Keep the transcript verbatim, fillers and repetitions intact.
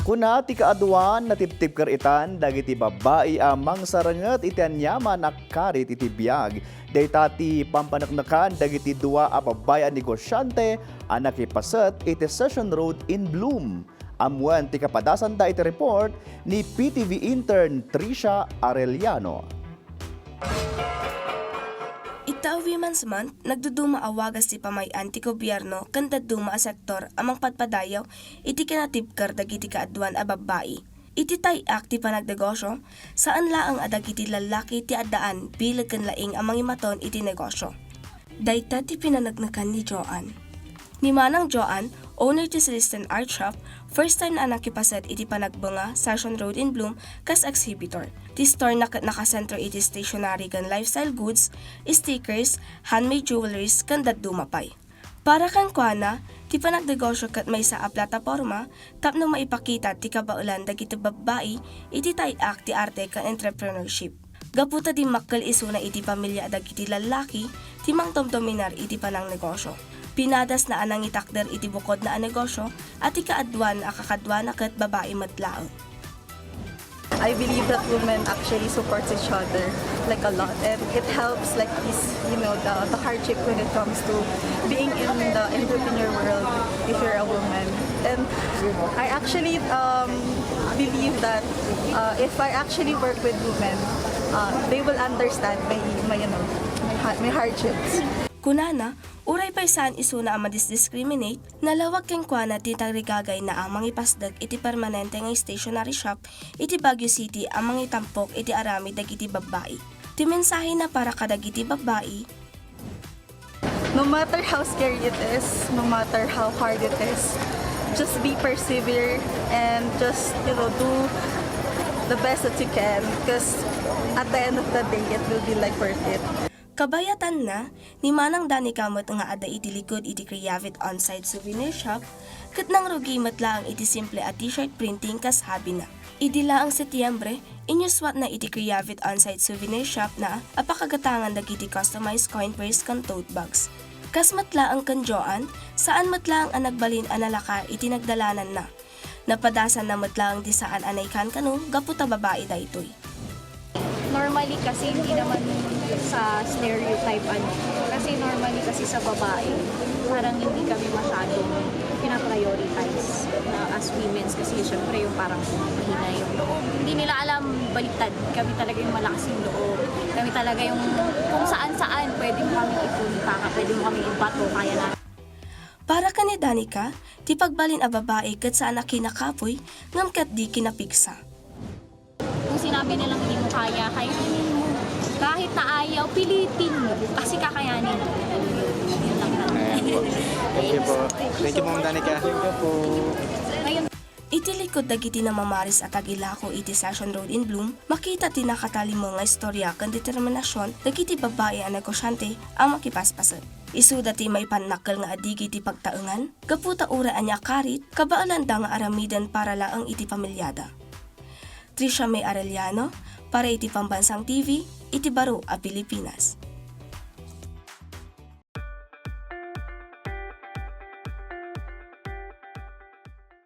Kuna ti kaaduan, natiptipker itan dagiti babbai a mangsarenget iti aniaman a karit iti biag. Dayta ti pampaneknekan dagiti dua a babbai a negosiante a nakipaset iti Session Road in Bloom. Ammoen ti kapadasanda iti report ni P T V intern Trisha Arellano. Ita a Women's Month, nagduduma a wagas ti pamay-an ti gobierno ken dadduma a sektor a mangpadpadayaw iti kinatibker dagiti kaaduan a babbai. Iti tay-ak ti panagnegosio, saan laeng a dagiti lallaki ti addaan bileg ken laing a mangimaton iti negosio. Dayta ti pinaneknekan ni Joan. Ni Manang Joan, owner ti Celestine Art Shop, first time na a nakipaset iti panagbenga Session Road in Bloom kas exhibitor. Ti store na ket nakasentro iti stationery ken lifestyle goods, stickers, handmade jewelries, ken dadduma pay. Para kenkuana, ti panagnegosio ket maysa a plataporma tapno maipakita ti kabaelan dagiti babbai iti tay-ak ti arte ken entrepreneurship. Gapu ta dimmakkel isuna iti pamilia dagiti lallaki ti mangdomdominar iti panangnegosio. Pinadasna a nangitakder iti bukodna a negosio a ti kaaduan a kakaduana ket babai met laeng. I believe that women actually supports each other like a lot, and it helps like ease, you know, the, the hardship when it comes to being in the entrepreneur world if you're a woman. And I actually um, believe that uh, if I actually work with women, uh, they will understand my, my, you know, my, ha- my hardships. Kunana, uray pay saan isuna a madisdiscriminate, nalawag kenkuana ti tarigagayna a mangipasdek iti permanente nga stationery shop iti Baguio City a mangitampok iti aramid dagiti babbai. Ti mensahena para kadagiti babbai, No matter how scary it is, no matter how hard it is, just be persevere and just, you know, do the best that you can because at the end of the day, it will be like worth it. Kabayatanna, ni Manang Danica met nga adda iti likud iti Creavit on-site souvenir shop, ket nangrugi met laeng iti simple a t-shirt printing kas hobby-na. Idi laeng Setyembre, inyuswatna iti Creavit on-site souvenir shop-na a pakagatangan dagiti customized coin purse ken tote bags. Kas met laeng ken Joan, saan met laeng a nagbalin a nalaka iti nagdalananna. Napadasanna met laeng ti saan a naikankano gapu ta babai daytoy. Normally kasi hindi naman sa stereotype ano. Kasi normally kasi sa babae, parang hindi kami masyadong pinaprioritize na as women's kasi syempre yung parang mahina yung loob. Hindi nila alam baliktad. Kami talaga yung malakas yung loob. Kami talaga yung kung saan-saan pwede mo kami ipunta, pwede mo kami ibato, kaya na. Para ken ni Danica, ti pagbalin a babai ket saan a kinakapuy ngem ket di kinapigsa. Kung sinabi nilang hindi mo kaya, kayanin mo. Kahit na ayaw, pilitin mo. Kasi kakayanin mo. Yun lang. Ayan po. Thank you po. Thank you po, Ma'am Danica. Thank you po. Ngayon, Iti likud dagiti namamaris a tagilako iti Session Road in Bloom, makita ti nakatalima nga istorya ken determinasion dagiti babbai a negosiante a makipaspaset. Isuda ti maipannakkel nga adigi ti pagtaengan, gapu ta uray ania a karit, kabaelanda nga aramiden para laeng iti pamilyada. Trisha May Arellano, para iti Pambansang T V, iti Baro a Pilipinas.